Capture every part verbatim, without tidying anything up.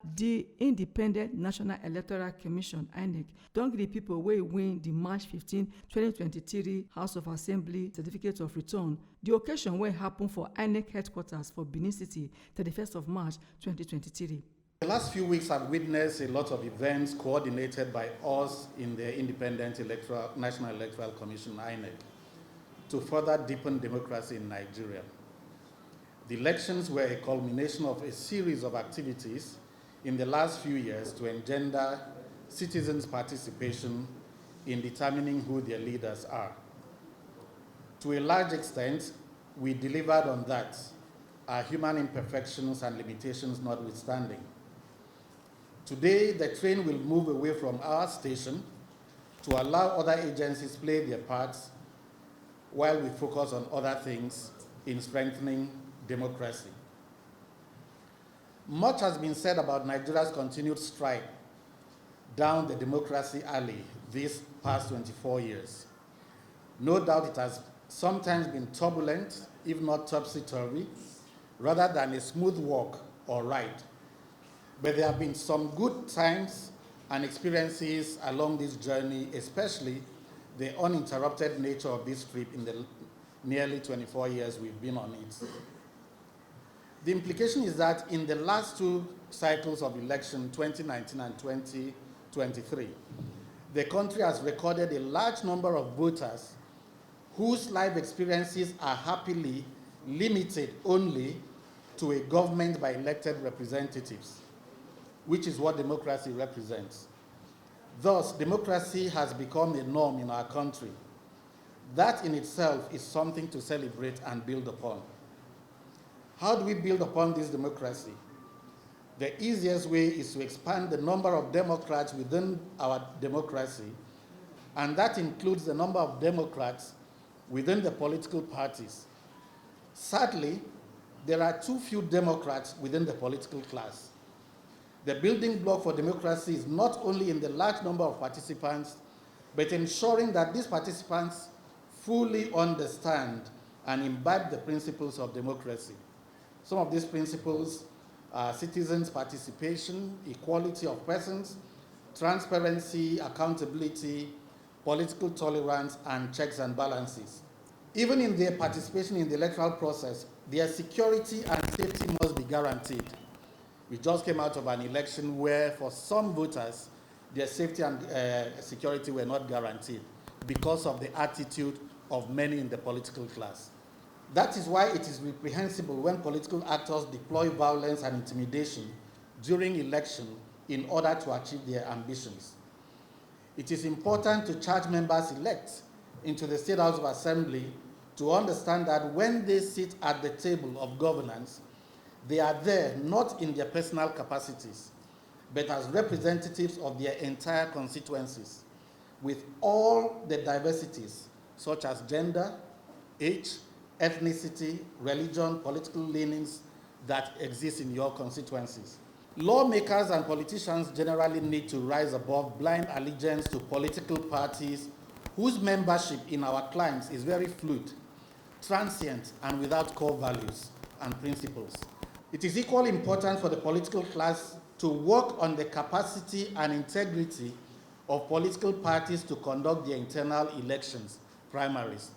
Di Independent National Electoral Commission, INEC, don give di pipo wey win di March fifteen, twenty twenty-three House of Assembly Certificate of Return. Di occasion wey happun for INEC headquarters for Benin City, thirty-first of March, twenty twenty-three. The last few weeks have witnessed a lot of events coordinated by us in the Independent Electoral, National Electoral Commission, INEC, to further deepen democracy in Nigeria. The elections were a culmination of a series of activities in the last few years to engender citizens' participation in determining who their leaders are. To a large extent, we delivered on that, our human imperfections and limitations notwithstanding. Today, the train will move away from our station to allow other agencies play their parts while we focus on other things in strengthening democracy. Much has been said about Nigeria's continued stride down the democracy alley these past twenty-four years. No doubt it has sometimes been turbulent, if not topsy-turvy, rather than a smooth walk or ride. But there have been some good times and experiences along this journey, especially the uninterrupted nature of this trip in the nearly twenty-four years we've been on it. The implication is that in the last two cycles of election, twenty nineteen and twenty twenty-three, the country has recorded a large number of voters whose life experiences are happily limited only to a government by elected representatives, which is what democracy represents. Thus, democracy has become a norm in our country. That in itself is something to celebrate and build upon. How do we build upon this democracy? The easiest way is to expand the number of Democrats within our democracy, and that includes the number of Democrats within the political parties. Sadly, there are too few Democrats within the political class. The building block for democracy is not only in the large number of participants, but ensuring that these participants fully understand and imbibe the principles of democracy. Some of these principles are citizens' participation, equality of persons, transparency, accountability, political tolerance, and checks and balances. Even in their participation in the electoral process, their security and safety must be guaranteed. We just came out of an election where, for some voters, their safety and, uh, security were not guaranteed because of the attitude of many in the political class. That is why it is reprehensible when political actors deploy violence and intimidation during election in order to achieve their ambitions. It is important to charge members elect into the State House of Assembly to understand that when they sit at the table of governance, they are there not in their personal capacities, but as representatives of their entire constituencies, with all the diversities such as gender, age, ethnicity, religion, political leanings that exist in your constituencies. Lawmakers and politicians generally need to rise above blind allegiance to political parties whose membership in our climes is very fluid, transient, and without core values and principles. It is equally important for the political class to work on the capacity and integrity of political parties to conduct their internal elections, primaries.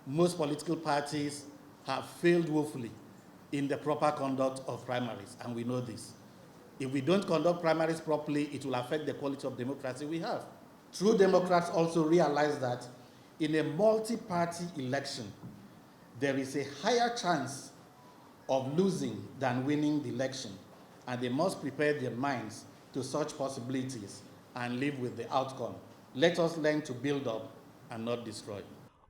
Most political parties have failed woefully in the proper conduct of primaries, and we know this. If we don't conduct primaries properly, it will affect the quality of democracy we have. True democrats also realize that in a multi-party election, there is a higher chance of losing than winning the election, and they must prepare their minds to such possibilities and live with the outcome. Let us learn to build up and not destroy.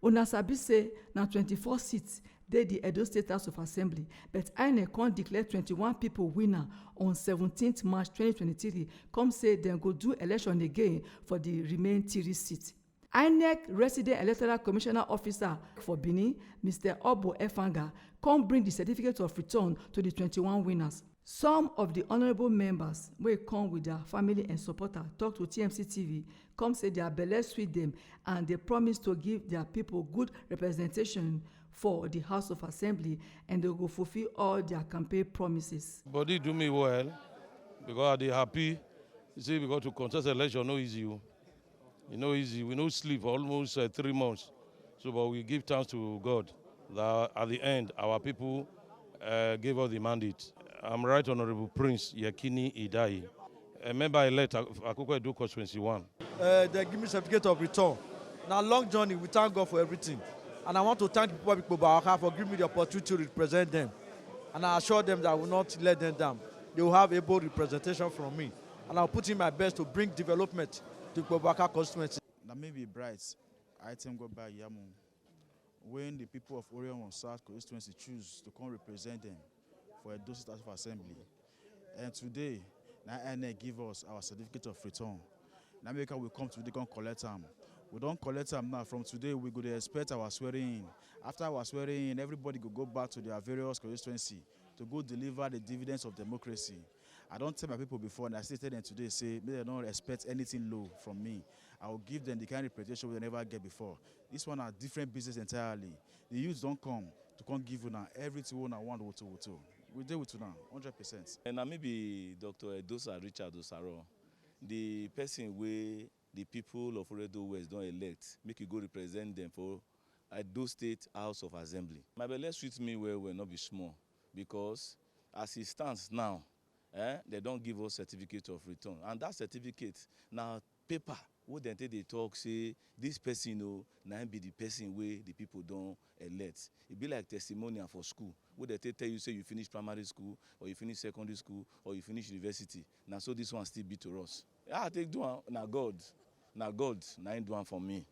Una sabi say na twenty-four seats dey di Edo State House of Assembly, but INEC come declare twenty-one pipo winner on seventeenth March twenty twenty-three, come say dem go do election again for di remain three seats. INEC Resident Electoral Commissioner Officer for Benin, Mister Obo Efanga, come bring di certificate of return to di twenty-one winners. Some of di honourable members wey come wit dia family and supporter tok to T M C T V, come say dia belle sweet dem and dey promise to give dia pipo good representation for di House of Assembly, and dem go fulfil all dia campaign promises. Body do me well. Because I dey happy, you see, because to contest election no easy o. E no easy. We no sleep for almost uh, three months. So, but we give thanks to God that at the end, our people uh, gave us the mandate. I'm Right Honorable Prince Yekini Idai, a member elect of Akoko Edo Constituency one. Uh, they give me certificate of return. Now, long journey, we thank God for everything. And I want to thank the people of Ikpoba Waka for giving me the opportunity to represent them. And I assure them that I will not let them down. They will have able representation from me. And I'll put in my best to bring development to Ikpoba Waka constituency. Na me be Bright Item Go Buy Yamu, when the people of Orion South constituency choose to come represent them for Edo State House of Assembly. And today, na I N E C give us our certificate of return. Na make we come today come collect am. We don collect am now. From today, we go dey expect our swearing in. After our swearing in, everybody go go back to their various constituency to go deliver the dividends of democracy. I don tell my people before, and I still tell them today, say make dem no expect anything low from me. I will give them the kind representation wey dem never get before. This one na different business entirely. The youth don come to come give una everything wey una want woto woto. We dey with una hundred percent. And na me be Doctor Edosa Richard Osaro, the person wey the people of Oredo West don elect make e go represent them for Edo State House of Assembly. My belle sweet me well well, no be small, because as e stands now, eh, they don give us certificate of return, and that certificate na paper wey dem take dey talk say this person o, na im be the person wey the people don elect. E be like testimonial for school wey dem take tell you say you finish primary school, or you finish secondary school, or you finish university. Na so this one still be to us. How I take do am? Na God, na God, na im do am for me,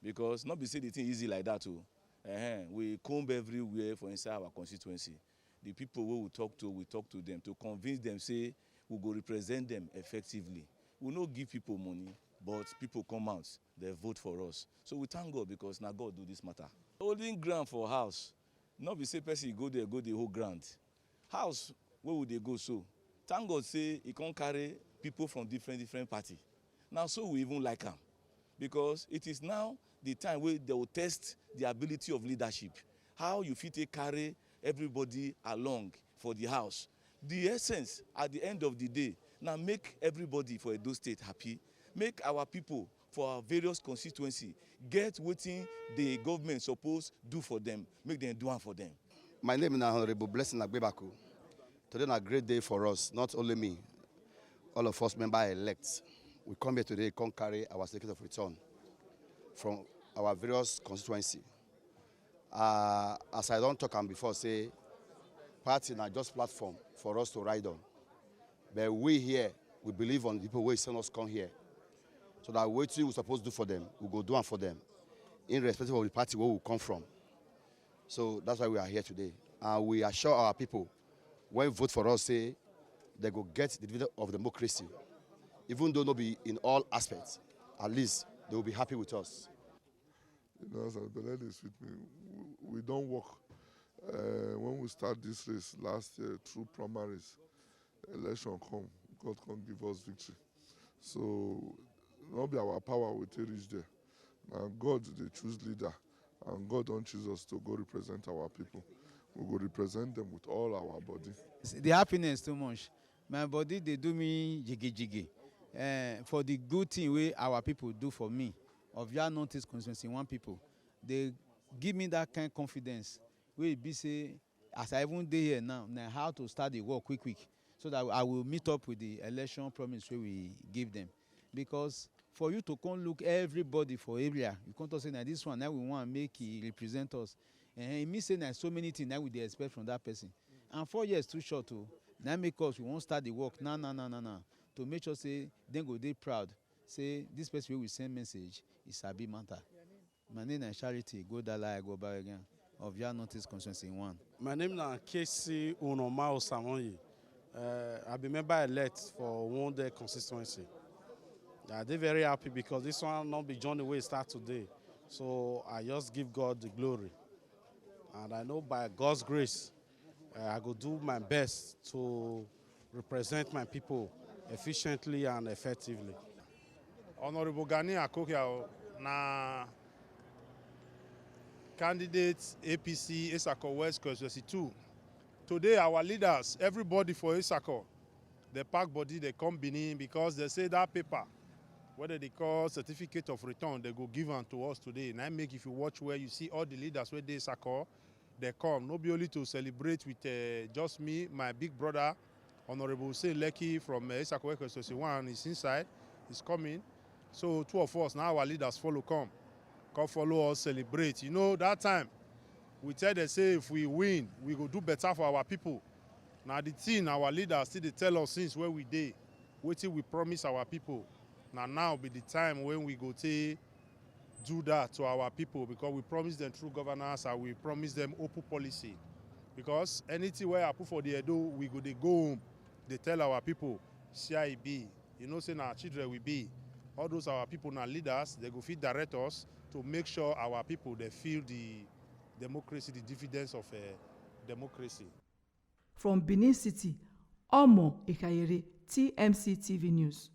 because no be say the thing easy like that o. Ehen, we comb everywhere for inside our constituency. The people wey we talk to, we talk to them to convince them say we go represent them effectively. We no give people money, but people come out, they vote for us. So we thank God, because na God do this matter. Holding ground for house, no be say person go there go dey hold ground. House wey we dey go so, thank God say e come carry people from different different party. Na so we even like am, because it is now the time wey they will test the ability of leadership, how you fit take carry everybody along for the house. The essence at the end of the day na make everybody for Edo State happy, make our people for our various constituency get wetin the government suppose do for them, make dem do am for them. My name na Honorable Blessing Agbebaku. Today na great day for us, not only me, all of us member elect. We come here today, come carry our certificate of return from our various constituency. Uh, as I don talk am before, say party na just platform for us to ride on. But we here, we believe on the people wey send us come here. So that wetin we suppose do for them, we go do am for them, irrespective of the party where we come from. So that's why we are here today. And we assure our people, when vote for us, say they go get the dividend of democracy, even though no be in all aspects, at least they will be happy with us. You know, as I belle dey sweet me, we, we don work. Uh, when we start this race last year through primaries, election come, God come give us victory. So no be our power we take reach there. Na God dey choose leader, and God don choose us to go represent our people. We go represent them with all our body. The happiness too much. My body dey do me jiggy jiggy. Uh, for the good thing wey our people do for me, of Yah Northeast constituency one people, they give me that kind confidence wey e be say as I even dey here now, na how to start the work quick quick, so that I will meet up with the election promise wey we give them. Because for you to come look everybody for area, you come talk say na this one na we want make e represent us. Eh, e mean say na so many things na we dey expect from that person. And four years too short o. Na make us we wan start the work now now now now now to make sure say dem go dey proud say this person wey we send message, e sabi matter. My name na Charity Godala Igobaregan of Yah Northeast Constituency one. My name na K C Unoma Osamoyi. Uh, I be member elect for Wunde constituency. I dey very happy because this one no be journey wey start today. So I just give God the glory. And I know by God's grace, uh, I go do my best to represent my people efficiently and effectively. Honorable Gani Akokia na candidate A P C Etsako West Constituency two. Today, our leaders, everybody for Etsako, Dem pack body, dem come Benin because dem say that paper wey dem dey call certificate of return, dem go give am to us today. Na im make, if you watch well, you see all the leaders wey dey Isako, dem come. No be only to celebrate with, uh, just me, my big brother, Honorable Hussein Lekki from, uh, Isako Constituency one, is inside, is coming. So two of us, now our leaders follow come, come follow us celebrate. You know, that time, we tell dem say if we win, we go do better for our people. Na the thing our leaders still dey tell us since when we dey, wetin we promise our people. Na now be the time when we go take do that to our people, because we promise them true governance and we promise them open policy. Because anything wey happen for the Edo, we go dey go home, dey tell our people, "See how e be." You know say na children we be. All those our people na leaders, dem go fit direct us to make sure our people dem feel the democracy, the dividends of, uh, democracy. From Benin City, Omo Ikayere, T M C T V News.